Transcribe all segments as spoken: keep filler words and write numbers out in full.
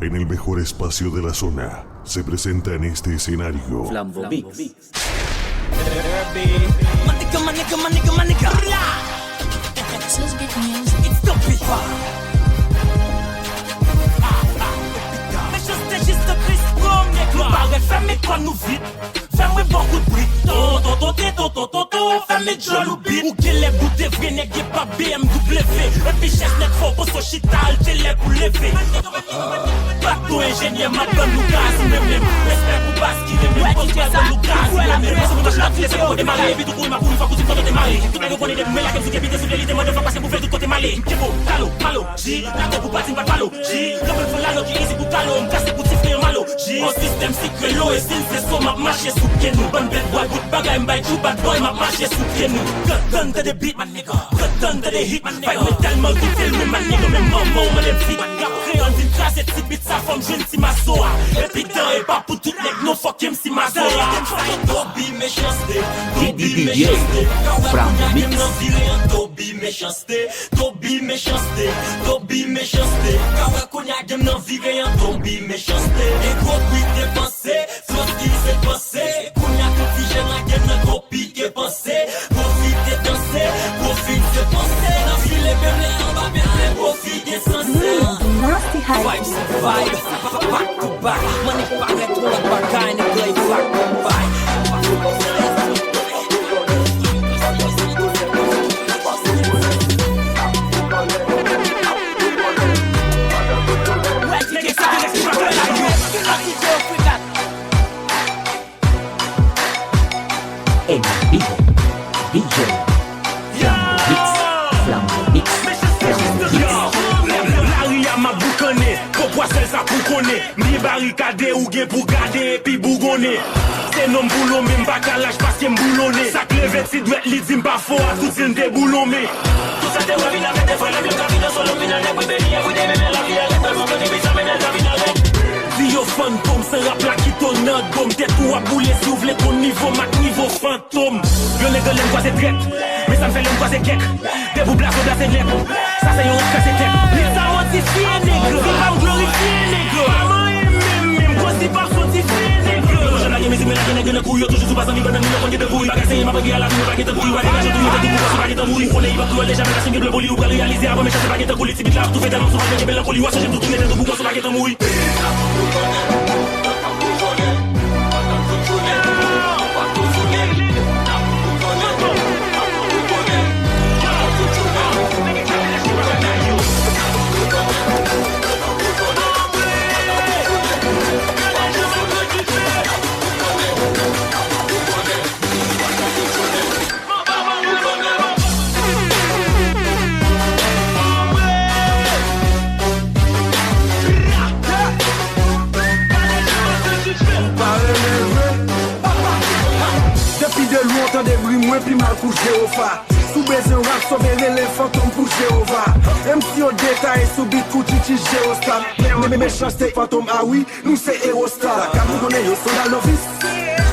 En el mejor espacio de la zona, se presenta en este escenario. Flambo Mix. My nigga, my nigga, my nigga, my nigga. It's the big music. It's the big vibe. Mechanste jis nan Chris Brown, nèg. Nou parèt, fèmen kò nou vit. Fèmen bon kout brik. Ton, ton, ton, ton, ton, ton, ton, ton. Fèmen djòl ou bit. Ou genlè boute vre, nèg, gen pa B M W. Epi chèz nèg fò, poso chita, al te lè pou leve. Bato enjenyè, m ap ban nou gaz, ou menm menm. Respè pou baz ki renmen, pòz pral ban nou gaz, ou menm menm. Mwen se mouton chita, tout se poko demare, epi tou kouri m ap kouri fò, kouzin fò te demare. Tout nèg yo konnen depi mwen lage m sou kepi, te soule li, te mande fòk pase pou vle tout kote m ale. M kenbe w, kalo, malo, G, lage pou pati m pa t palo, G, kanpe m fè lalo ki izi pou kalo, m kase pou ti fè yon malo, G. On sistèm sikre lo e sin se so m ap mache sou pye nou. Bann bèt bwa bout bagay, m bay tchou bad boy, m ap mache sou pye nou. Pran tan tande beat, my nigga. Pran tan tande hit, my nigga. Fight mwen tèlman rive lwen, my nigga. Men manman w mande m fit. Rap kreyòl vin kraze ti bit sa, fò m jwenn ti maso a. Epi dan e pa pou tout nèg non, fòk M C Mazora. Toby Mechanste, Toby Mechanste. Kawè kounye a game nan vire an Toby Mechanste, Toby Mechanste, Toby Mechanste. Kawè kounye a game nan vire an Toby Mechanste. E gwo bri depanse, Floski se panse. Kounye a tout ti jèn la game nan Toby ke panse. Pwofite danse, pwofite panse. Nan file bèlè anba bèlè, pwofite sanse. Nasty High. Vibe se vibe, back to back. Mwen nèk parèt yon lòt bagay, nèk lè e flak, vibe. Ey, big up, D J, Flambo Mix, Flambo Mix, Flambo Mix. Lari a m ap boukannen, bon pwa sèl sa pou konnen. M byen barikade, ou gen pou gade epi bougonnen. Se non m pou lonmen, m pa ka lach paske m boulonnen. Sa k leve ti dwèt li di m pa fò a, tout si n te boulonmen. Tout sa te wè vin avè te frè lè m lè ka vin an solo vin an nèg wi beni everyday men men lavi a lè tèlman plen epi sa mennen l ta vin avè. Di yo fantom se rap la ki to nan do m tèt ou ap boule si w vle konn nivo m ak nivo fantom. Yon nèg lè m kwaze trèt, men sa m fè lè m kwaze kèk. Debout blazo blaze nèt, sa se yon rap kraze tèt. Nèg sa modifye nèg, se pa m glorifye nèg. Pa manyen menm menm, kozi pa m soti fye nèg. Yo toujou lage mizik men lage nèg nan kou yo toujou sou pa zanmi bann nan nou yo konn gen tan kouri. Bagay serye m ap regle a lavi mwen pa gen tan kouri. Wale lajan touye tèt ou pou kòs ou pa gen tan mouri. Ou konnen hip hop kreyòl deja men la sim gen blan pou li ou pral reyalize avan mechanste pa gen tan kou li ti bit la ap toufe tèlman souvan nèg gen blan kou li w ap sonje m tou tounen tèt ou pou kòs ou pa gen tan mouri. Depi de lwen w tande bri mwen pi mal kou Jewofa. Si w bezwen rap sove rele fantom pou Jewova. M C yo detaye sou bit kou Chichi Jewosta. Men men mechanste fantom a wi. Nou se ewo star. Ka bougonnen yo sandal novis.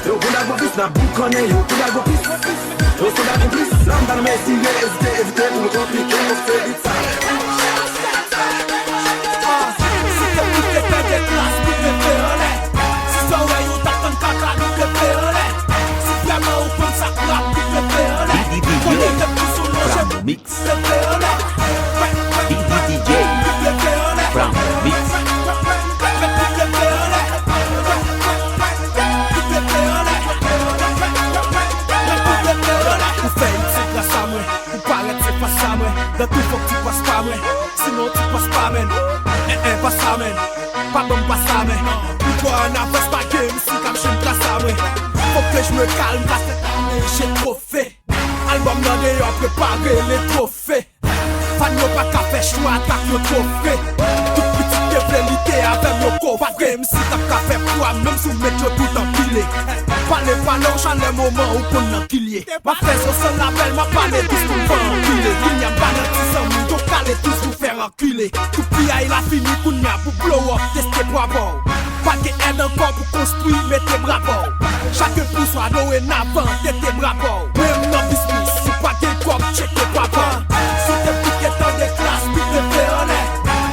Yo grandal novis n ap boukannen yo grandal gopis. Yo sandal konplis. Lamba nan men esire ezite evite pou nou konplike konse bit sa. Si te pou te tande klas pou te fè anlè. Si sa w wè yo t ap tann kaka nou te fè anlè. Si vrèman ou konn sa k rap pou te fè anlè. Konnen te pou sou lonje. Mix. D D D J from Mix. Ou fè hit se gras a mwen, ou parèt se fas a mwen. Nan tou fòk ti pas pa mwen, sinon ti pas pa menn. En en pas a menn, pa ban m pas a men. Ou twò an avans pa gen M C k ap jwenn plas a mwen. Fòk ke jwe kalm paske ta menje twofe. Albòm nan deyò prepare le twofe. Fan yo pa ka fè chwa atak yo twofe. Tout pitit te vle lite avè m yo ko. Pa gen M C k ap ka fè pwa menm si w met yo tout anpile. Pale pale w chalè moman ou konn nan kilye. M ap fè zo san lapèl m ap pale dous pou m pa anpile. Kounya m pa nan ti zanmi yo kale dous pou fè rankile. Tout piyay la fini kounya pou blow up teste bwa pa w. Pa gen èd ankò pou konstwi mete bra pa w. Chak pouswa dorenavan tete bra pa w. Menm nan biznis si w pa gen kòb tcheke bra pa w. Si w te pike tande klas bit leve anlè.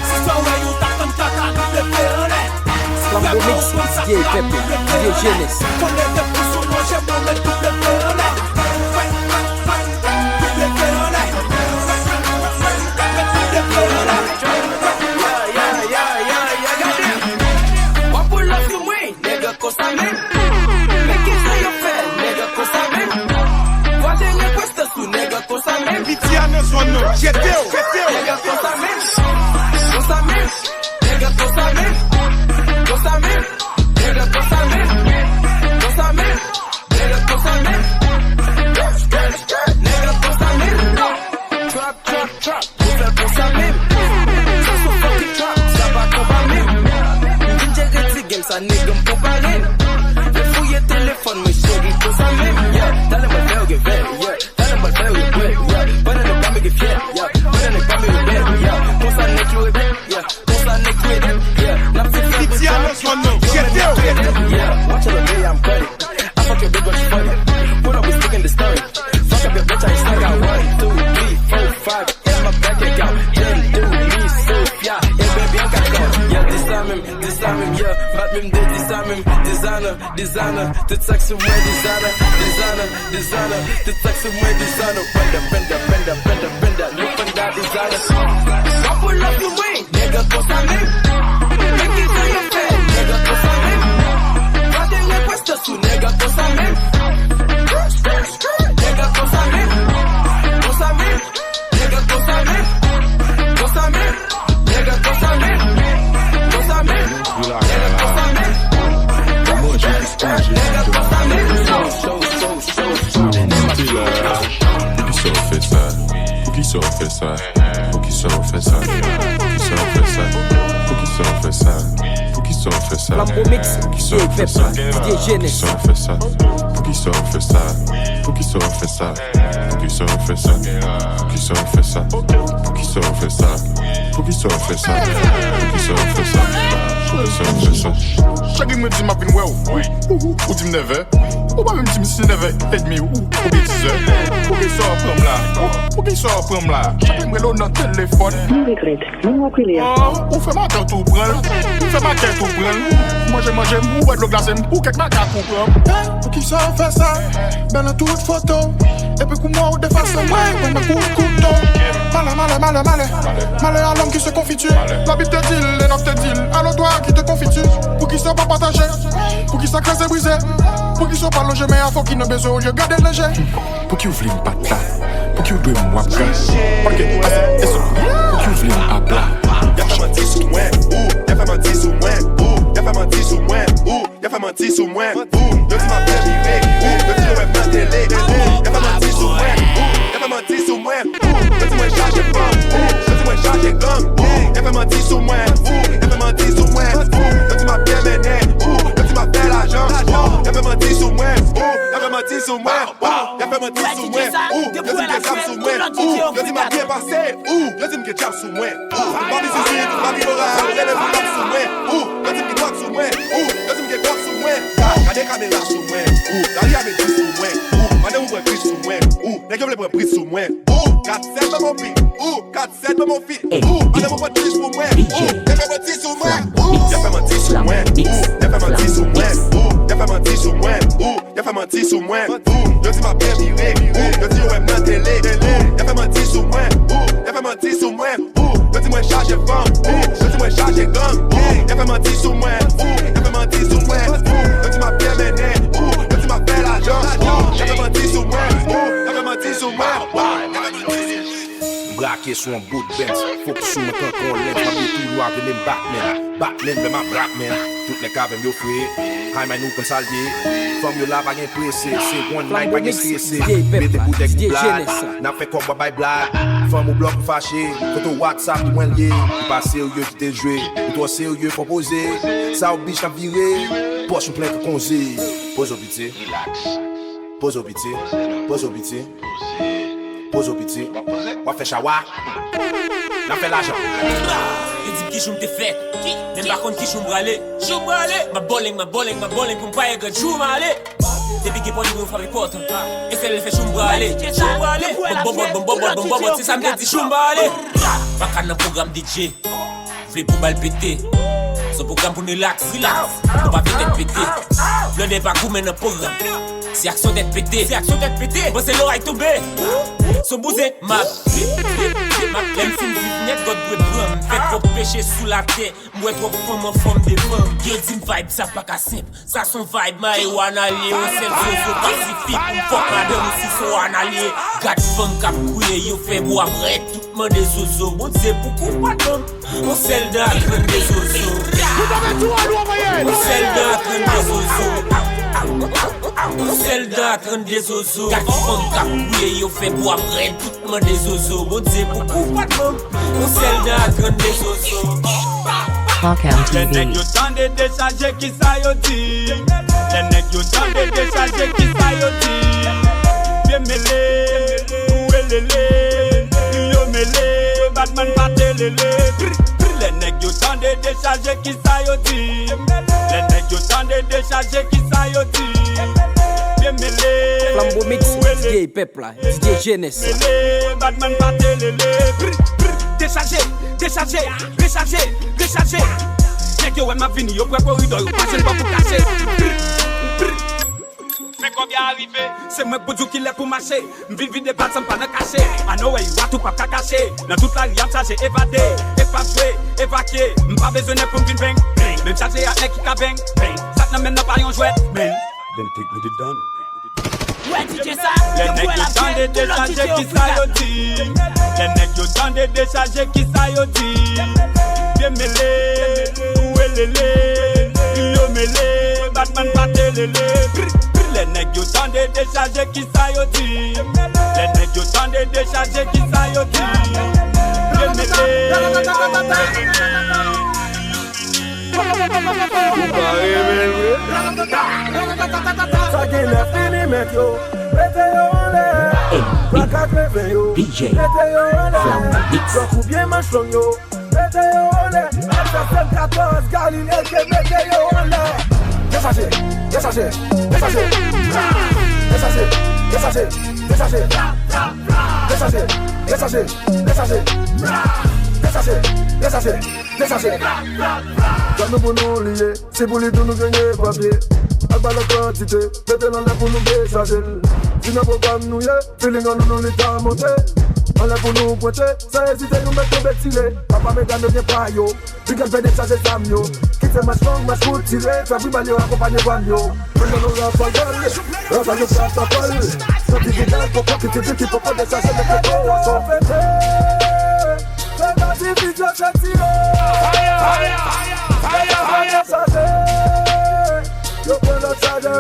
Si sa w wè yo t ap tann kaka bit leve anlè. Vye pèp la, vye jenès. W ap pull up sou mwen, nèg konsa menm. Men kijan yo fè, nèg konsa menm. Vwa de rekwèst sou nèg konsa menm. Piti a nan zòn nan, jete w, jete w. Nèg konsa menm, konsa menm. Nèg konsa menm, konsa menm. Nèg konsa menm, konsa menm. Nèg konsa menm, nèg konsa menm. Trap, trap, trap. Nou fè l konsa menm. Sa se fucking trap, sa pa konpa menm. M vin jere ti game, sa nèg m konpare. Vin fouye telefòn mwen, cheri, konsa menm. Yeah, talè mwen fè w gen vè, yeah. Talè mwen fè w gen vè, yeah. Pandan nèg pa m gen fyè, yeah. Pandan nèg pa m gen vè, yeah. Konsa nèg yo rebèl, yeah. Konsa nèg yo rebèl, yeah. N ap fè fè. Piti a nan zòn nan, jete w. Yeah, watch out, the way I'm cutting. I fuck your bitch, but she funny. Pull up, we sticking the story. Fuck up your bitch, I suck out. One, two, three, four, five. In my bank account. Then do me, Sophia. Hey, baby, I got caught. Yeah, this time him, this time him, yeah. Bat menm de, this time him. Designer, designer. Tout sa k sou mwen, designer, designer, designer. Tout sa k sou mwen, designer. Panda, panda, panda, panda, panda. Look panda, designer. Don't pull up to me. Nèg konsa menm. Men kijan yo fè, nèg konsa menm. Vwa de rekwèst sou nèg konsa menm. Nèg konsa menm. Konsa menm. Nèg konsa menm. Konsa menm. Nèg konsa menm. Konsa menm. Nèg konsa menm. Nèg konsa menm. Poukisa w fè sa? Poukisa w fè sa? Poukisa w fè sa? Poukisa w fè sa? Poukisa w fè sa? Poukisa w fè sa? Flambeau Mix, Poukisa w fè sa? Poukisa w fè sa? Poukisa w fè sa? Poukisa w fè sa? Poukisa w fè sa? Poukisa w fè sa? Poukisa w fè sa? Poukisa w fè sa? Poukisa w fè sa? Poukisa w fè sa? Cheri, mwen di m ap vin wè w. Ou, ou, ou di m nèf è. Ou pa menm di m si nèf è edmi ou, oubyen diz è. Poukisa w pran m la? Poukisa w pran m la? Chak lè m rele w nan telefòn. Mwen regrèt. Moun w ap rele a. Oh, ou fè matant ou pran l. Ou fè matant ou pran l. Manje, manje m, ou bwè dlo glase m, ou kèk makak ou pran m. Poukisa w fè sa? Bèl nan tout foto. Epi kou mò w defase mwen, mwen mwen kout kouto. Malè, malè, malè, malè. Malè a l'homme qui se confie Dieu. Labib te di l, Enòk te di l, alò twa ki te konfiti. Poukisa w pa pataje? Poukisa kraze brize? Poukisa w pa lonje men a fò ki nan bezwen olye gade l nan je? Pouki w vle m pa t la? Pouki w dwe m w ap ka? Paske ase e sou. Pouki w vle m ap la? Y ap fè manti sou mwen, ou, y ap fè manti sou mwen, ou, y ap fè manti sou mwen, ou, y ap fè manti sou mwen, ou, yo di m ap devire, ou, yo di yo wè m nan tele, ou, y ap fè manti sou mwen, ou, y ap fè manti sou mwen, ou, yo di mwen chaje fanm, ou, yo di mwen chaje gang, ou, y ap fè manti sou mwen, ou, y ap fè manti sou mwen, ou, yo di m ap byen mennen, ou, yo di m ap fè lajan, ou, y ap fè manti sou mwen, ou, y ap fè manti sou mwen, ou, y ap fè manti sou mwen, ou, yo di m gen zam sou mwen, ou, yo di m ap byen pase, ou, yo di m gen djab sou mwen, ou, m pa vin zizi, m pa vin moral, leve pou m ap sou mwen, ou, yo di m gen dwòg sou mwen, ou, yo di m gen gwòg sou mwen, gade kamera sou mwen, ou, lari a met di sou mwen, ou, mande pou pran krich sou mwen, ou, nèg yo vle pran prit sou mwen, ou, kat sèt nan mon pi, ou, kat sèt nan mon fi, ou, mande pou pran krich pou mwen, ou, nèg yo pran ti sou mwen, ou, y ap fè manti sou mwen, ou, y ap fè manti sou mwen, ou, y ap fè manti sou mwen, ou, y ap fè manti sou mwen, ou, yo di m ap byen vire, ou, yo di yo wè m nan tele, ou, y ap fè manti sou mwen, ou, y ap fè manti sou mwen, ou, yo di mwen chaje fanm, ou, yo di mwen chaje gang, ou, y ap fè manti sou mwen, ou, y ap fè manti sou mwen, ou, yo di m ap byen mennen, ou, yo di m ap fè lajan, ou, y ap fè manti sou mwen, ou, y ap fè manti sou mwen, ou, y ap fè manti sou mwen. M brake sou yon bout Benz, fokis sou mwen kankan yon lens, m abiye tou nwa, rele m Batman, Batman, lè m ap rap, man. Tout nèg k avè m yo fre, hay may nou konn sa l ye. Fanm yo la pa gen prese, se one night, pa gen strese. Mete boutèy pou blak, n ap fè kòb w ap bay blag. Fanm ou blòk ou fache, foto WhatsApp pou mwen l ye. Ou pa serye kite jwe, ou twò serye fò poze. Sa w bitch k ap vire, pòch ou plen k konze. Poze w piti. Poze w piti, poze w piti. Poze w piti, w ap fè chawa. N ap fè lajan. Yo di m ki jou m te fèt, men m pa konn ki jou m prale. Jou m prale. M ap bowling, m ap bowling, m ap bowling pou m pa regrèt jou m ale. Depi gen pòli pou yo frape pòt, e se lè l fè jou m prale. Jou m prale. Bon, bon, bon, bon, bon, bon, bon, bon, se sa m te di, jou m prale. Pa ka nan pwogram D J. Vle pou bal pete. Se yon pwogram pou n rilaks, rilaks. Nou pa vle tèt pete. Blende pa goumen nan pwogram. Se aksyon tèt pete. Se aksyon tèt pete. Panse loray tonbe. Se yon bouzen m ap viv, viv, viv, m ap lè m fin viv nèt, God dwe pran m. M fè twòp peche sou latè. M wè twòp fanm an fòm de fanm. Yo di m vibe sa pa ka senp. Sa se yon vibe marijuana l ye, yon sèl zozo pa sifi pou m fòk madanm ou si se yon anal ye. Gad fanm k ap kriye, yo fè bwa m rèd, tout mande zozo. Bondye, pouki w pa t ban m yon sèl dan ak grenn de zozo? Yon sèl dan ak grenn de zozo. Yon sèl dan ak grenn de zozo. Gad fanm k ap kriye, yo fè bwa m rèd, tout mande zozo. Bondye, pouki w pa t ban m yon sèl dan ak grenn de zozo? Lè nèg yo tande dechaje, kisa yo di? Lè nèg yo tande dechaje, kisa yo di? Pye mele, ou welele, yo mele, badman pa telele. Pri, pri, lè nèg yo tande dechaje, kisa yo di? Lè nèg yo tande dechaje, kisa yo di? Pye mele, Flambeau Mix, ou welele. D J pèp la, D J Jeunesse la. Mele, badman pa telele. Pri, pri, dechaje, dechaje, dechaje, dechaje. Nèg yo wè m ap vini, yo pran koridò, yo pa jwenn bò pou kache. Pri, pri. Men kòb ya rive. Se mwen k pou di w kilè pou mache. M vin vide bal san m pa nan kache. Anowey, w a tou p ap ka kache. Nan tout lari ap chaje evade. E p ap jwe, evakye. M pa bezwen nèg pou m vin beng, beng. Menm chaje ak nèg ki ka beng, beng. Sa k nan men nan pa yon jwèt, men. Dem take me the done. Wè D J sa, lè nèg yo tande dechaje, kisa yo di? Lè nèg yo tande dechaje, kisa yo di? Pye mele, ou welele, yo mele, badman pa telele. Pri, pri, lè nèg yo tande dechaje, kisa yo di? Lè nèg yo tande dechaje, kisa yo di? Pye mele. Ou pa renmen l vre? Sa genlè fini, mèt yo. Mete yo anlè. Plakat leve yo. Mete yo anlè. Tankou byen manch long yo. Mete yo anlè. F S M katòz, Galil, Eke, mete yo anlè. Dechaje, dechaje, dechaje. Dechaje, dechaje, dechaje. Dechaje, dechaje, dechaje. Dechaje, dechaje, dechaje. Dechaje. Zam nan pou nou li ye, si pou li tou nou genyen papye. Ak balon kantite, mete l anlè pou nou dechaje l. Si nan pwogram nou ye, feeling an nou nou li ta monte. Anlè pou nou pwente, san ezite nou mèt tonbe tire. Papa medam yo gen pa yo, big up fè dechaje zam yo. Kite manch long, manch kout tire, fè bri bal yo akonpanye zam yo. Mwen nan nou rafal bal, rafal yo ka tapal. Nan ti vidal, poko ki ti di ki poko dechaje, mete poko. Fè pati videyo se tire. Fire, fire, fire, fire.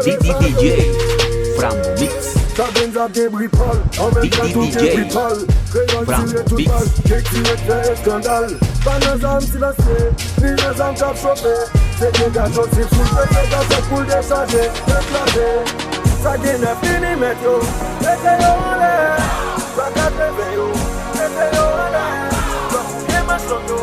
D D D J from Mix. Sa Benz ap gen bri pa l, an menm tan tou gen bri pa l. Kreyòl tire tout bal, nèg tire fè eskandal. Pa nan zam silansye, ni nan zam k ap chofe. Se degaj yo si foul pete gaz pou l dechaje, eklate. Sa genlè fini mèt yo, mete yo anlè. Plakat leve yo, mete yo anlè. Tankou byen manch long yo,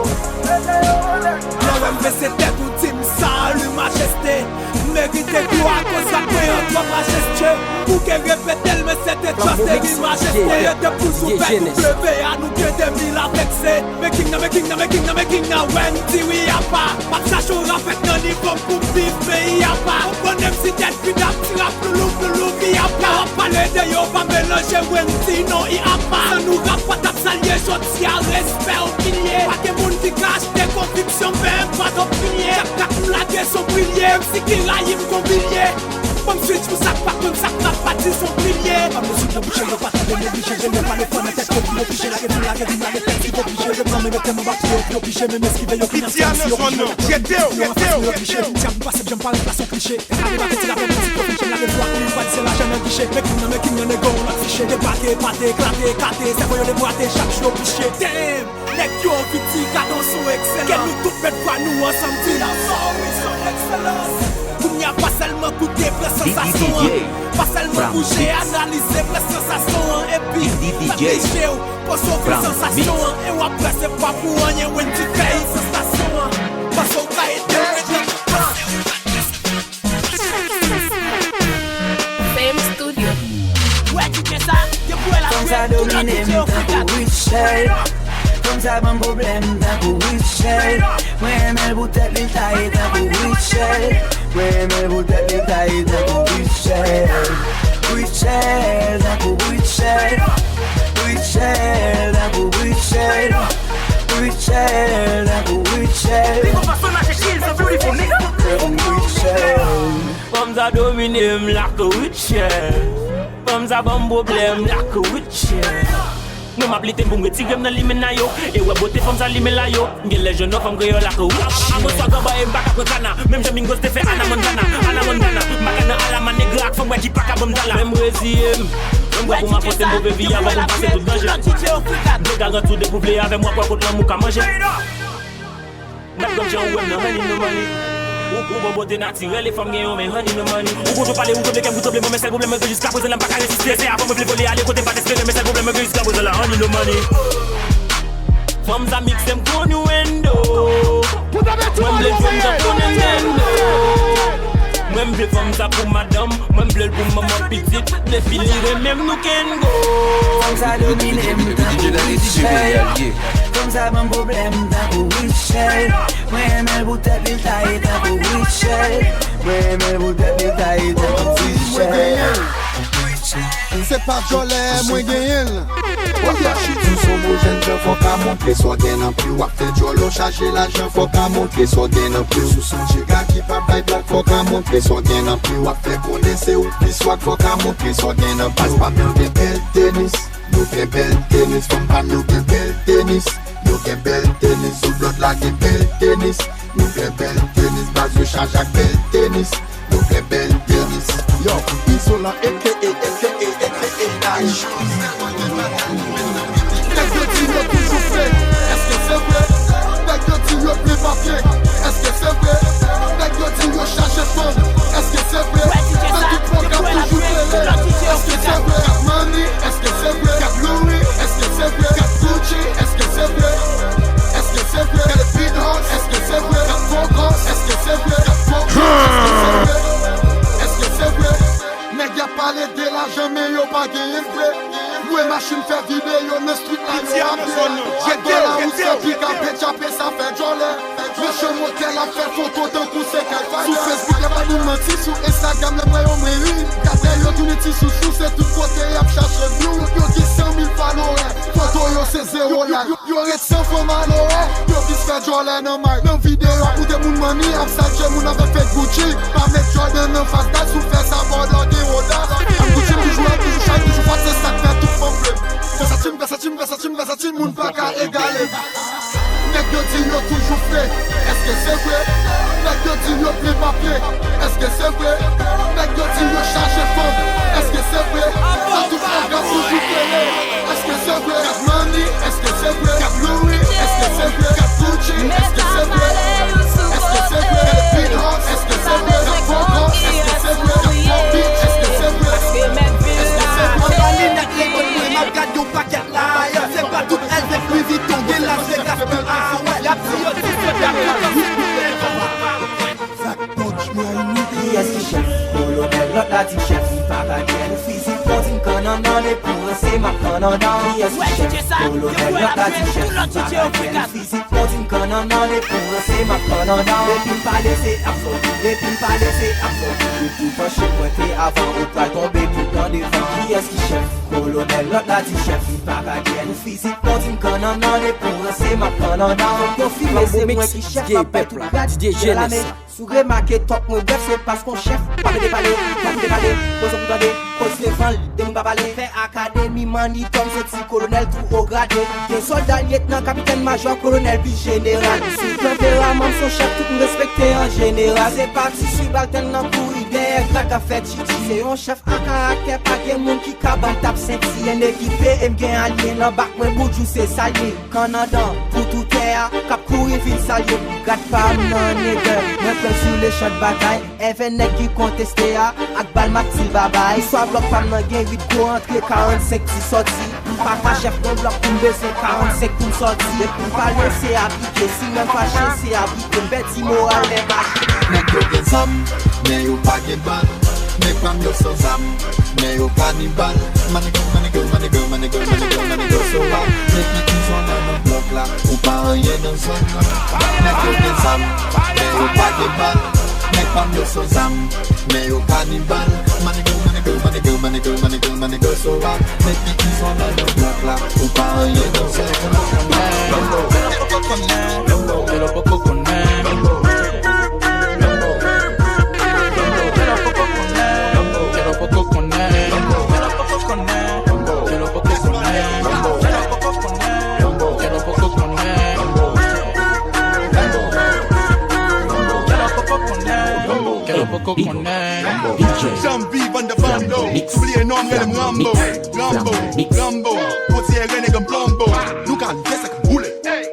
mete yo anlè. Lè w wè m bese tèt ou di m salut majesté. M merite glwa akoz zak mwen an twò majestye. Ou gen repete l men se te twò seri majeste. Yo te pouse ou pèdi W A nou gen de mil avèk se. Men king nan, men king nan, men king nan, men king nan, wè n di wi apa. M ap chache yon rafèt nan nivo m pou m viv peyi apa. Ou konnen m si tèt vid ap ti rap loulou, loulou, pi apa. W ap pale de yo, pa melanje Wendy non i apa. San nou rap pa t ap salye jodi a, respè o pilye. Pa gen moun ki ka achte konviksyon, men pa twòp pilye. Chak dat m lage son brilye, M C ki rayi m gon bilye. Ban m switch pou sa k pa konn sa k rap pa di son pilye. Pa mizik nan bouch yo, yo pa tande m oblije rele pale fò nan tèt yo pou yo pije lage vin lage vin lage tèt si yo pije repran men mete m anba pye yo pou yo pije menm eskive yo ki nan fè si yo pije yo pase m yo pase m janm pa ranplase yon kliche. Ka debake ti lapè mizik yo fin chen lage vwa pou li pa di se lajan nan giche. Men king nan men king nan nego on lòt fiche debake epate eklate ekate sèvo yo debwate chak jou yo piche. Damn! Nèg yo anvi di gadon son ekselan. Kè nou tout mèt vwa nou ansanm di. Kounye a pa sèlman koute pran sansasyon an. Pa sèlman bouje analize pran sansasyon an epi fè pije w poze w pran sansasyon an e w ap prese pa pou anyen Wendy fè sansasyon an. Panse w ka ede w ede w panse w ka Fame Studio. Wè DJ sa, depi w wè l ap jwe, tout lòt DJ yo frekant. Fè m sa ban m pwoblèm tankou Richard. Mwen renmen l pou tèt li taye tankou Rutshelle. Mwen renmen l pou tèt li taye tankou Rutshelle. Rutshelle, tankou Rutshelle. Rutshelle, tankou Rutshelle. Rutshelle, tankou Rutshelle. Tankou Rutshelle. Fanm sa domine m like Rutshelle. Fanm sa ban m pwoblèm like Rutshelle. Mwen m ap lite m pou m retire m nan limen a yo. E wè bote fanm sa limen la yo. M gen lè jwenn yon fanm kreyòl ak Rutshelle. Abonswa ganba e m pa ka pran kana. Menm jan Mingos te fè Ana Montana. Ana Montana. M pa ka nan alama negra ak fanm wè ki pa ka ban m dala. Men m reziye m. Mwen m pran pou m afwonte move vi a, avan pou m pase tout danje. M te garanti w depi w vle avè m, w ap wè kot lanmou ka manje. N ap granm jan ou wè m nan honey no money. Ou, ou bon bote natirèl e fanm gen yon men honey no money. Ou konn twò pale, ou tranble kè m tou tranble, mwen men sèl pwoblèm mwen gen jiska prezan la m pa ka reziste. Se avan mwen vle vole ale kote m pa t espere, men sèl pwoblèm mwen gen jiska prezan la honey no money. Fanm sa mikse m kon innuendo. Mwen m vle fanm sa pou Nintendo. Mwen m vle fanm sa pou madanm. Mwen m vle l pou manman pitit. Depi li renmen m nou can go. Fanm sa domine m tankou Rutshelle. Fanm sa ban m pwoblèm tankou Rutshelle. Mwen renmen l pou tèt li taye tankou Rutshelle. Mwen renmen l pou tèt li taye tankou Rutshelle. Se pa djòlè mwen genyen l. W ap mache tous omojèn jan fò ka montre sa w gen nan pye w ap fè djòlè w chache lajan fò ka montre sa w gen nan pye w sou son chiga ki pa bay blag fò ka montre sa w gen nan pye w ap fè konnen se ou k pi swag fò ka montre sa w gen nan pye w. Pas pa m yo gen bèl tenis. Nou gen bèl tenis, fanm pa m yo gen bèl tenis. Yo gen bèl tenis, sou blòd la gen bèl tenis. Nou gen bèl tenis, baz yo chaje ak bèl tenis. Nou gen bèl tenis. Yo, Izolan, A K A, A K A, A K A, Nice Shoes. Nèg yo di yo toujou fake, èske se vre? Nèg yo di yo plen papye, èske se vre? Nèg yo di yo chaje fanm, èske se vre? Nan tout pwogram toujou tele, èske se vre? Gad Money, èske se vre? Gad Louis, èske se vre? Gad Gucci, èske se vre? Èske se vre? Gad Big House, èske se vre? Gad Focus, èske se vre? Gad Focus, èske se vre? Èske se vre? Nèg y ap pale de lajan, men yo pa genyen vre. Lwe machin, fè videyo nan street la, yo ap peye. Jèt dola ou san ki ka pe tchape, sa fè djòlè. Mesye motèl ap fè foto tankou se kay faya. Sou Facebook, y ap bay moun manti, sou Instagram, lè m wè yo, mwen ri. Gade yo tounen ti sousou, se tout kote y ap chache view. Yo gen san mil followers, foto yo se zewo like. Yo ret san fanm alowè, yo plis fè djòlè nan mic. Nan videyo ap moute moun money, ap salye moun avèk fake Gucci. Pa met Jordan nan fas dat, si w fè sa bòdò gen woda. Ap Gucci m toujou la, toujou shy, toujou fat, se sa k fè tout fanm vle m. Fè sa ti m, fè sa ti m, fè sa ti m, fè sa ti m, moun pa ka egale m. Nèg yo di yo toujou fake, èske se vre? Nèg yo di yo plen papye, èske se vre? Nèg yo di yo chaje fanm, èske se vre? Nan tout pwogram toujou tele, èske se vre? Gad Money, èske se vre? Gad Louis, èske se vre? Gad Gucci, èske se vre? Èske se vre? Gad Big House, èske se vre? Gad Focus, èske se vre? Gad Pump Beach, èske se vre? Èske se vre? Anba linèt lekòl mwen, m ap gad yon pakèt la. Se pa tout L V Louis Vuitton gen Las Vegas pou aswè. Y ap di yo di se y ap kontan si pou lè. Kiyès ki chèf? Kolonèl, lòt la di chèf, li pa ka kyè. Pou fizi, pou di m kannandan, e pou ranse, m ap kannandan. Kiyès ki chèf? Kolonèl, lòt la di chèf, li pa ka kyè. Pou fizi, pou di m kannandan, e pou ranse, m ap kannandan. Depi m pale, se ap sòti, depi m pale, se ap sòti. Depi m panche, mwen te avan, ou pral tonbe tout tan devan. Kiyès ki chèf? Kolonèl, lòt la di chèf, li pa ka kyè. Pou fizi, pou di m kannandan, e pou ranse, m ap kannandan. Konfime, se mwen ki chèf, m ap bay tout grad. Lame. Si w remake tòk mwen brèf, se paske yon chèf pa vle pale, pa vle pale, poze pou tande, koz devan l, de moun pa pale. Fè akademi Money Tom, se ti kolonèl tou o grade. Gen sòlda, lyetnan, kapitèn, majò, kolonèl, pi jeneral. Sou tanperaman m, se yon chèf tout moun respekte an jeneral. Se pati sibaltèn nan kouri dèyè grad k ap fè tchitchi. Se yon chèf a karaktè, pa gen moun ki ka ban l tap senti. N ekipe e m gen alye nan bak mwen, Boudjou se salye. Kannandan pou tout tè a, k ap kouri vin salye. Gad pa m nan nègè, mwen pran sou le chan de batay. Èvè nèg ki konteste a, ak bal m ap di l babay. Istwa blòk pa m nan gen uit gwo antre, karannsenk ti sòti. M pa ka chèf nan blòk pou m bezwen karannsenk pou m sòti. Depi m pale se aplike, si mwen fache se aplike. M pèdi moral lè m mache. Nèg yo gen zam, men yo pa gen bal. Nèg pa m yo san zam, men yo kanibal. Manigo, manigo, manigo, manigo, manigo, manigo, so wild. Depi ki zòn nan blòk la, ou pa anyen nan zòn nan. Nèg yo gen Men yo pa gen bal, nèg pa m yo san zam, men yo kanibal. Manigo, manigo, manigo, manigo, manigo, manigo, sova. Men pikin swa nan yon blòk la, ou pa anyen nan sèvo. Yo poko konnen, yo poko konnen. Janm viv anndan bando. Bliye non m rele m Rambo. Rambo, Rambo. Potiere nèg an plombo. Nou ka leve sa ka boule.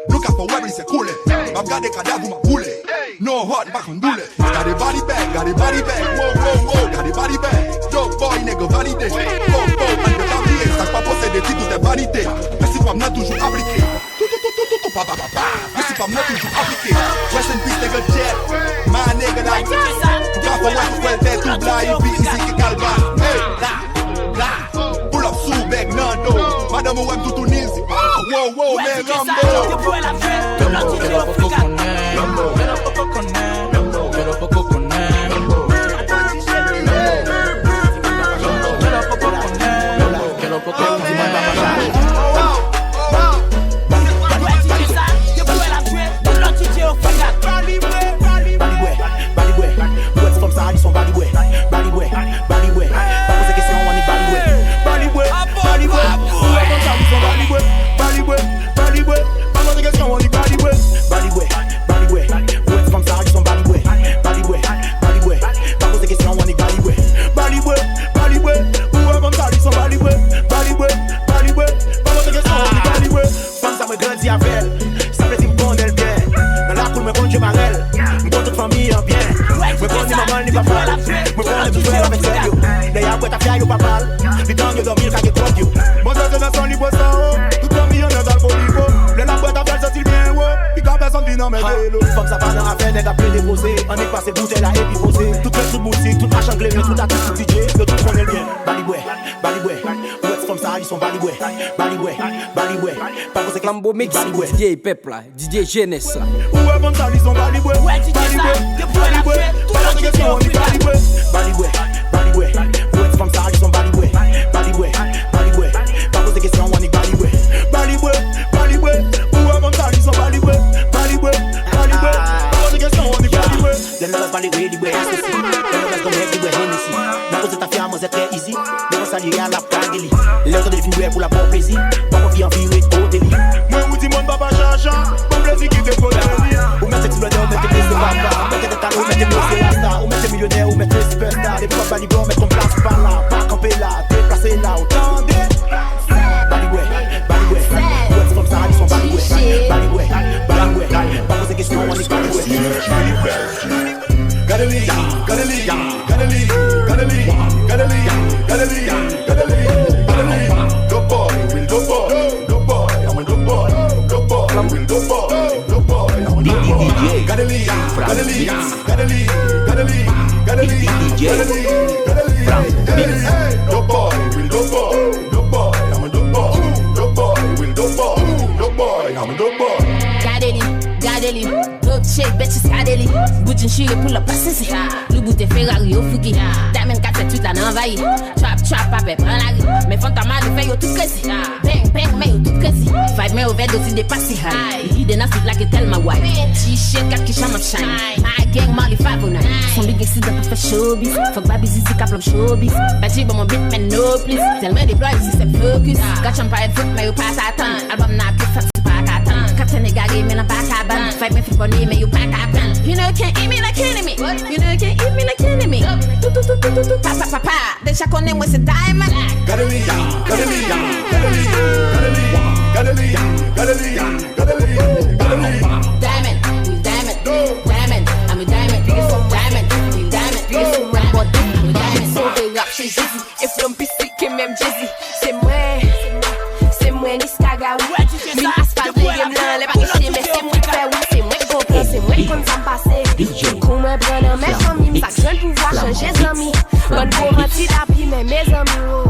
Nou ka fè wè bli se koule. M ap gade kadav ou m ap boule. No heart, m pa konn doulè. Gade body bag, gade body bag. Wow, wow, wow. Gade body bag. Dope boy, nèg valide. Pom, pom, ann de laviye. Sa k pa posede ti tout è vanite. Prensip pa m nan toujou aplike. Tou, tou, tou, tou, tou, tou, pa, pa, pa, pa. Prensip pa m nan toujou aplike. Rest in peace, nèg Jet. My nèg la. Ou ka fè wè tou kwèl tèt ou bla, epi izi ki kalba. Hey, la, la. Pull up sou bèg nan do. Madanm ou wè m toutouni l di, oh, wow, wow, men Rambo. Balibwè, balibwè, ou wè ti fanm sa a, li se yon balibwè. Balibwè, balibwè, pa poze kesyon annik balibwè. Balibwè, balibwè, ou wè fanm sa a, li se yon balibwè. Balibwè, balibwè, pa poze kesyon annik balibwè. Balibwè, balibwè, ou wè ti fanm sa a, li se yon balibwè. Balibwè, balibwè, pa poze kesyon annik balibwè. Balibwè, balibwè, ou wè fanm sa a, li se yon balibwè. Balibwè, balibwè, pa poze kesyon annik balibwè. Fanm sa mwen grandi avè l, sa vle di m konnen l byen. Nan lakou l mwen konn je marèl, m konn tout fanmi an byen. Mwen konn ni manman l ni papa l, mwen konnen tout frè l avèk sè l yo. Lè y ap bwè tafya yo pa pa l, li tann yo dòmi l ka gen kòb yo. Manzè te nan san li bwè san o, tout fanmi an nèg alkoliko. Lè l ap bwè tafya l santi l byen wo, li ka fè sanm vin anmède l. Fanm sa pa nan afè nèg ap plede poze, annik pase boutèy la epi poze. Tout fè tout boutik, tout machann kleren, tout atis, tout D J, yo tout konnen l byen. Balibwè, balibwè, ou wè ti fanm sa a, li se yon balibwè. Balibwè, balibwè, pa poze kesyon. Mambo Mix, Didier pèp la, Didier jenès la. Ou wè fanm sa li se yon balibwè. Balibwè, balibwè, pa poze kesyon annik balibwè. Balibwè, balibwè, ou wè ti fanm sa li se yon balibwè. Balibwè, balibwè, pa poze kesyon annik balibwè. Balibwè, balibwè, ou wè fanm sa li se yon balibwè. Balibwè, balibwè, pa poze kesyon annik balibwè. Lè nan baz pale wi li bwè S O C. Lè nan baz granmèt li bwè Hennessy. Nan koze tafya manzè trè easy. Devan sa li ye a l ap kage li. Lè w tande li fin bwè pou l ap ba w plezi, pa w anvi anvi ret kote li. Mwen ou di mòn papa chacha, bon plezi kite kote li. Ou mèt se ti blòdè, ou mèt te blese papa. Ou mèt te tèt kale, ou mèt te blese rasta. Ou mèt se milyonè, ou mèt se sipèsta. Depi w ap ba li bwè, ou mèt konn plas ou pa la. Pa kanpe la, deplase la, ou tande. Balibwè, balibwè, ou wè ti fanm sa li se yon balibwè. Balibwè, balibwè, pa poze kesyon annik balibwè. Gade li, gade li, gade li, gade li, gade li, gade li, gade li, gade li. Dope boy, real dope boy, dope boy, I'm a dope boy, dope boy, real dope boy, dope boy, I'm a dope boy. D D D J, gade li, gade li, gade li, gade li, gade li, gade li, gade li. Hey, hey, dope boy, real dope boy, dope boy, I'm a dope boy, dope boy, real dope boy, dope boy, I'm a dope boy. Gade li, gade li. Dope shake, bitches gade li. Bout jean chire pull up pa sezi. Loubout e Ferrari yo fougi. Diamond kat fèt twit la nan anvayi. Trap, trap, pa pè pran lari. Men fantom ale fè yo tout krezi. Bang, bang, men yo tout krezi. Vibe men ovèdoz li depase high. Li vide nan street la ke tèlman wide. Ti shit, kat ki chan ap shine. My gang, Marley Favonay. Son big accident pou fè showbiz. Fòk Baby Zizi ka plòp showbiz. Badji ban mwen beat, men no please. Tèlman deplwaye sistèm focus. Gat chan pa èd fout, men yo pa sa tann. Album nan ap gen fèt. Pa ka tann, kaptèn egare, men nan pa ka bann. Fight men fil bòne, men yo pa ka prann. You know you can't eat me like enemy. You know you can't eat me like enemy. Tou, tou, tou, tou, tou, tou, pa, pa, pa, pa. Deja konnen mwen se diamond. Gade li, gade li, gade li, gade li, gade li, gade li, gade li, gade li. Diamond, we diamond, diamond, I'm a diamond, beautiful diamond, we diamond, beautiful diamond, we diamond. Sove rap, se Jezi. E flow m pi sik ke menm Jay-Z. Se mwen, se mwen Niska Garou. Min asfalt de game nan, lè pa gen chemen, se mwen k fè wout, se mwen k gon plan, se mwen k konn sa m pase. Kou mwen pran nan men fanmi m, sa k jwenn pouvwa chanje zanmi. Bann gwo manti lapli, men mezanmi, wo.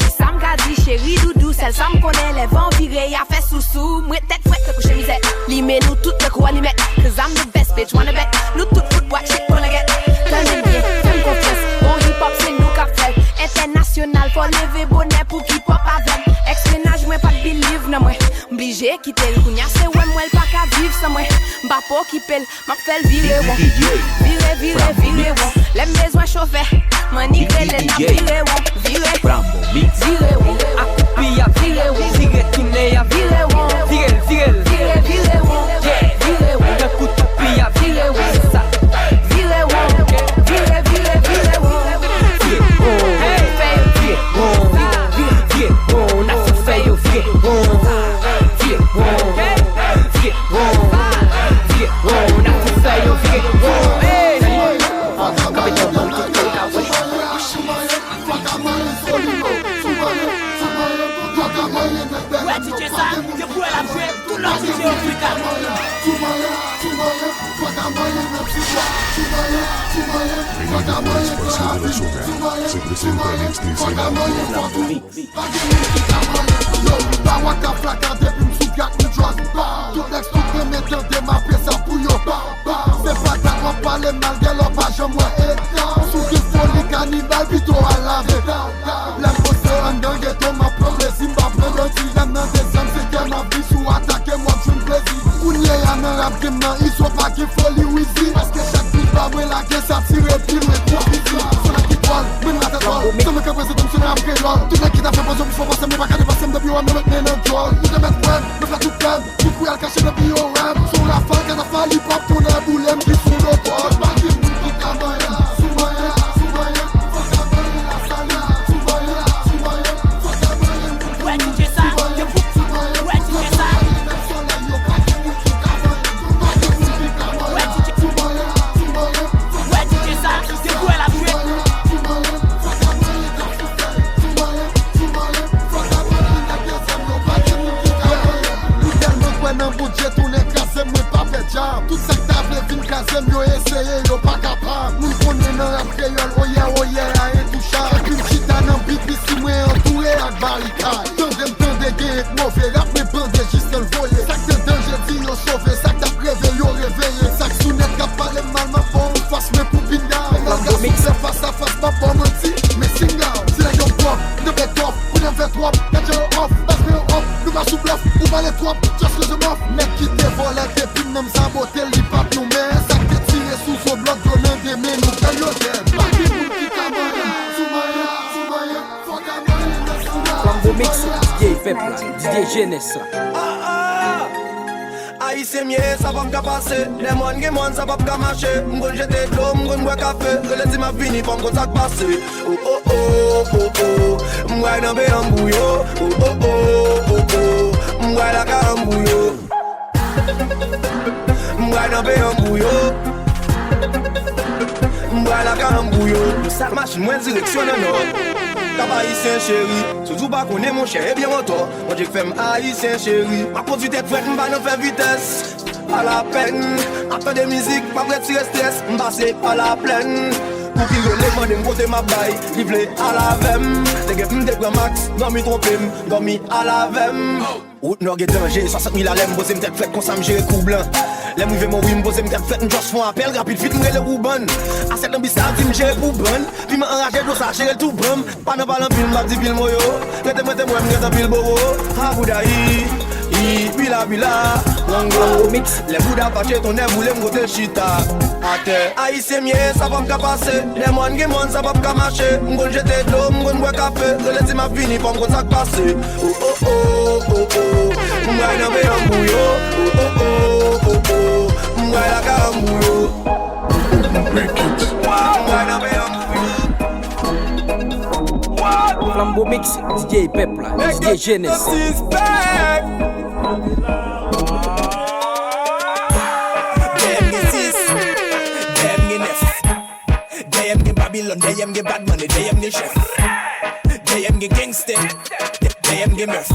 Kisa m ka di, cheri doudou, sèl sa m konnen, lè van vire, y a fè sousou. Mwen tèt frèt, tankou chemiz Tèt, limen nou tout tankou alimèt. Cause I'm the best bitch, wanna bet. Nou tout fout watch it pou langèt. Tande m byen, fè m konfyans. Bon hip hop, se nou k ap fè l. Entènasyonal, fò leve bonè pou k hip hop avè m. Ex mennaj mwen pa t believe nan mwen. M blije kite l, kounya se wè m wè l pa ka viv san mwen. M pa pokipe l, m ap fè l vire won. Vire, vire, vire won. Lè m bezwen chofè, m annik rele l, n ap vire won. Vire, vire won. Akoupi a vire won. Vire tounen a vire won. Vire l, vire l. Vire, vire won. Yeah. Vire won. Tankou toupi a vire won. Se sa. Vire won. Vire, vire, vire won. Vire won. Fè yo vire won. Vire won. N ap fè yo vire won. Vire won. Vire won. Vire won. N ap fè yo vire won. Kanpe tanbou tout kote w ka wè. Wè D J sa, depi w wè l ap jwe, tout lòt D J yo frekal. Mega Boys pase nan sou men. Se Presenta Mix T C nan mouvo. Pa gen moun ki ka manyen pou yo. Bawa ka flaka depi m sou gad m jòs. Tout nèg sou renmen tande m ap peye sa pou yo. Se pa dat w ap pale mal, gèlè w pa janm wè eta. Si w gen foli kanibal, pito al lave. Lè m poze anndan geto, m ap pran plezi, m pa pran manti. Lè m nan dezyèm, senkyèm, m ap di si w atake m, w ap jwenn plezi. Kounye a nan rap game nan, izo pa gen foli Wizi. Paske chak bit pa mwen lage, sa tire pi lwen kou fizi. Son nèg ki dwòl, mwen nan tèt dwòl. Se mwen k ap prezante m, se rap kreyòl. Tout nèg ki t ap fè poze pou fò pase m, yo pa ka depase m, depi yo wè m, yo met men nan djòl. Yo te mèt kwè m, mwen fè tout pèm. Tout kouya l kache nan pi yo rèm. Son rafal, katafal, hip hop, konnen boule m ki sou do kòd. Pa gen moun ki ka manyen, sou manyen, sou manyen. Fò ka manyen la sala, sou manyen, sou manyen. Fò ka manyen moun. Wè D J sa, depi w wè D J sa. Wè D J, wè D J sa, depi w wè l ap jwe. Nou tèlman kwè nan Bondye, tounen kraze m, mwen pa pè djab. Tout sa k ta vle vin kraze m, yo eseye, yo pa kapab. Moun konnen nan rap kreyòl, oyè, oyè a entouchab. Epi m chita nan B B C, mwen antoure ak barikad. Tande m tande gen ek move rap, men bande jis nan l voye. Sa k te danje di yo sove, sa k t ap reve, yo reveye. Sa k sou nèt k ap pale m mal, m ap ba w fas, men pou pinga. Flanbo Mix. Fas a fas, m ap ba w manti, men singa w. Si nèg yo pwòp, m te fè twòp, kounye a m fè twòp. Gad jan yo off, baz men yo off, nou pa sou blòf, ou pale twòp, just cause I'm off. Nèg ki te vòlè te pin nan m sabote l, li p ap nou men. Sa k te tire sou zo blòk, dlo nan de men nou, pèl yo dèd. Pa gen moun ki ka manyen, sou manyen, sou manyen. Flanbo Mix, D J pèp la, D J jenès la. Ayisyen m ye, sa pa m ka pase. Lè mòn gen mòn, sa p ap ka mache. M konn jete dlo, m konn bwè kafe. Rele di m ap vini, fò m konn sa k pase. O, o, o, o, o. M bwè nan ben an bouyo. O, o, o, o, o. M bwè laka an bouyo. M bwè nan ben an bouyo. M bwè laka an bouyo. Sal machin mwen direksyon nan nò. Kap Ayisyen cheri, si w di w pa konnen monchè, ebyen w antò. Bondye k fè m Ayisyen cheri. M ap kondwi tèt frèt, m pa nan fè vitès. Pa lapèn, m ap tande mizik, m ap retire estrès. M pase pa laplèn. Pou ki rele mande m kote m ap bay, li vle al avè m. Te gen m te pran Max, dòmi twonpe m, dòmi al avè m. Wout nò gen danje, swasant mil alè, m poze m tèt frèt, konsa m jere kou blan. Lè m rive Mori, m poze m tèt frèt, m just fè yon apèl rapid vit, m rele Woubann. Asèt nan bis la di m jere pou bann. Piman anraje, dlo sa jere l tou ban m. Pa nan pale anpil, m ap di pil mo yo. Rete mwen temwen, m rete anpil bobo. Ha bouda i, i, bila bila, wango. Lè bouda fache, tonnè boule m kote l chita. Atè. Ayisyen m ye, sa pa m ka pase. Lè mòn gen mòn, sa p ap ka mache. M konn jete dlo, m konn bwè kafe. Rele di m ap vini, fò m konn sa k pase. O, o, o, o, o. M bwè nan ben an bouyo. O, o, o, o, o. M bwè laka an bouyo. M bwè nan ben an bouyo. Flanbo Mix, D J pèp la, D J jenès. Dèyè m gen sis, dèyè m gen nèf. Dèyè m gen Babilòn, dèyè m gen Badman, e dèyè m gen chèf. Dèyè m gen gangstè, dèyè m gen mèf.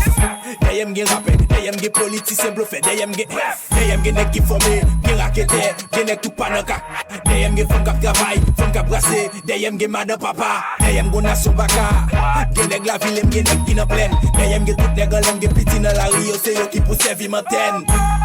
Dèyè m gen rapè, dèyè m gen politisyen blofè, dèyè m gen rèf. Dèyè m gen nèg ki fòme, gen raketè, gen nèg tou pa nan ka. Dèyè m gen fanm k ap travay, fanm k ap brase. Dèyè m gen madan papa, dèyè m gon nasyon baka. Gen nèg lavil e m gen nèg ki nan plèn. Dèyè m gen tout nèg anlè m, gen piti nan lari yo, se yo ki pou sèvi m antèn.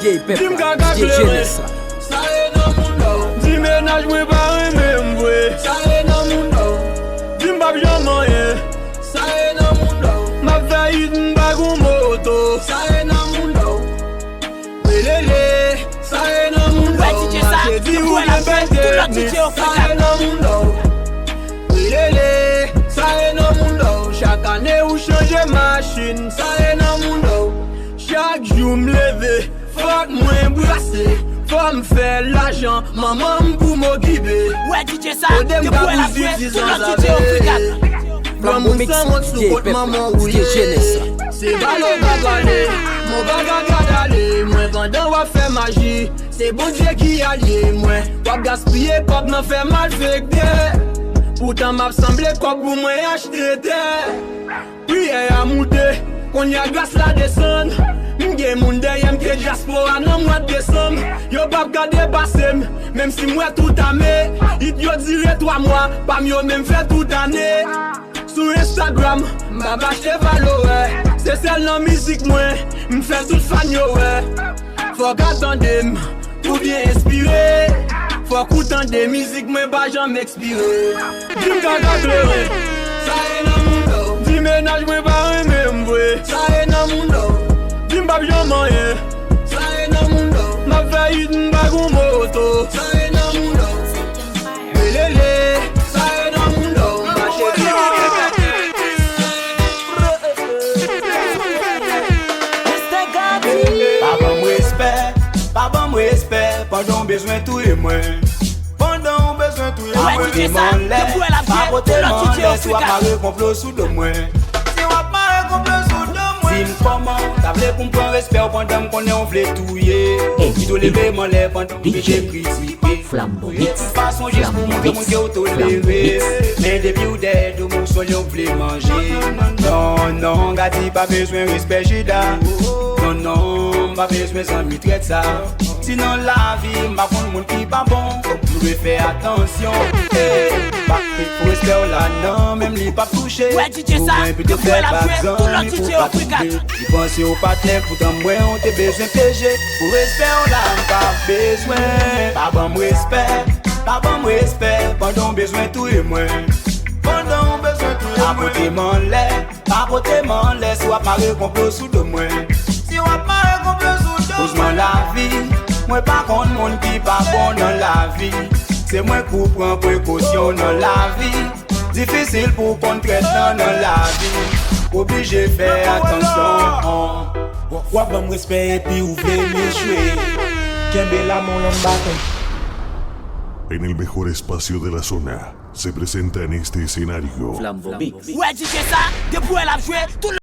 D J pèp la, D J jenès la. Sa e nan moun nan. Di mennaj mwen pa renmen m vre. Sa e nan moun nan. Di m p ap janm anyen. Sa e nan moun nan. M ap fè it, m pa gon moto. Sa e nan moun nan. Welele, sa e nan moun nan. Mache di ou gen pètèt. Sa e nan moun nan. Welele, sa e nan moun nan. Chak ane ou chanje machin. Sa e nan moun nan. Chak jou m leve, fòk mwen brase. Fò m fè lajan, manman m pou m okipe. Kote m ka pou swiv ti zanzave. Granmoun sanwont sou kont manman ou ye. Se balo pa pale, mon baga gad ale. Mwen pandan w ap fè maji, se Bondye ki alye mwen. W ap gaspiye kòb nan fè malfektè. Poutan m ap sanble kòb pou mwen achte tè. Priyè a moute, kounye a gras la desann. M gen moun dèyè m ke dyaspora nan mwa desanm. Yo p ap ka depase m, menm si m wè tout ame. It yo dire twa mwa, pa m yo menm fè tout ane. Sou Instagram, m ap achte valorè. Se sèl nan mizik mwen, m fè tout fan yo wè. Fòk a tande m, pou byen enspire. Fòk ou tande mizik mwen pa janm ekspire. Di m kaka kleren. Sa e nan moun nan. Di mennaj mwen pa renmen m vre. Sa e nan moun nan. Di m p ap janm anyen. Sa e nan moun nan. M ap fè it, m pa gon moto. Sa e nan moun nan. Welele, sa e nan moun nan. Mache di ou gen pètèt. Mister Gatti. Pa ban m respè, pa ban m respè, pandan w bezwen touye mwen. Pandan w bezwen touye mwen. Pa pote m anlè, pa pote m anlè, si w ap mare konplo sou do mwen. Si w ap mare konplo sou do mwen. Di m kòman w ta vle pou m pran respè w pandan m konnen w vle touye. Kito leve m anlè pandan w bezwen kritike. Flambo Mix. Fason jis pou montre moun ke w tolere. Men depi w dèyè do m, ou sòl yo vle manje. Non, non, Gatti pa bezwen respè Jida. Non, non, m pa bezwen zanmi trèt sa. Si nan lavi m pa konn moun ki pa bon, fòk m dwe fè atansyon. Ey, pa pou respè w la nan men m li p ap touche. Ou mwen pito fè bak zanmi pou pa touche. Li panse w patnè, poutan mwen w te bezwen peje. Pou respè w la m pa bezwen. Pa ban m respè, pa ban m respè, pandan w bezwen touye mwen. Pandan w bezwen touye mwen. Pa pote m anlè, pa pote m anlè, si w ap mare konplo sou do mwen. Si w ap mare konplo sou do mwen. Koz nan lavi, mwen pa konn moun ki pa bon nan lavi. Se mwen k pou pran prekosyon nan lavi. Difisil pou w konn trèt lan nan lavi. Oblije fè atansyon. W ap ban m respè epi ou vle m echwe. Kenbe la, mon lòm baton. En el mejor espacio de la zona, se presenta en este escenario. Flambo Mix. Wè D J sa, depi w wè l ap jwe, tout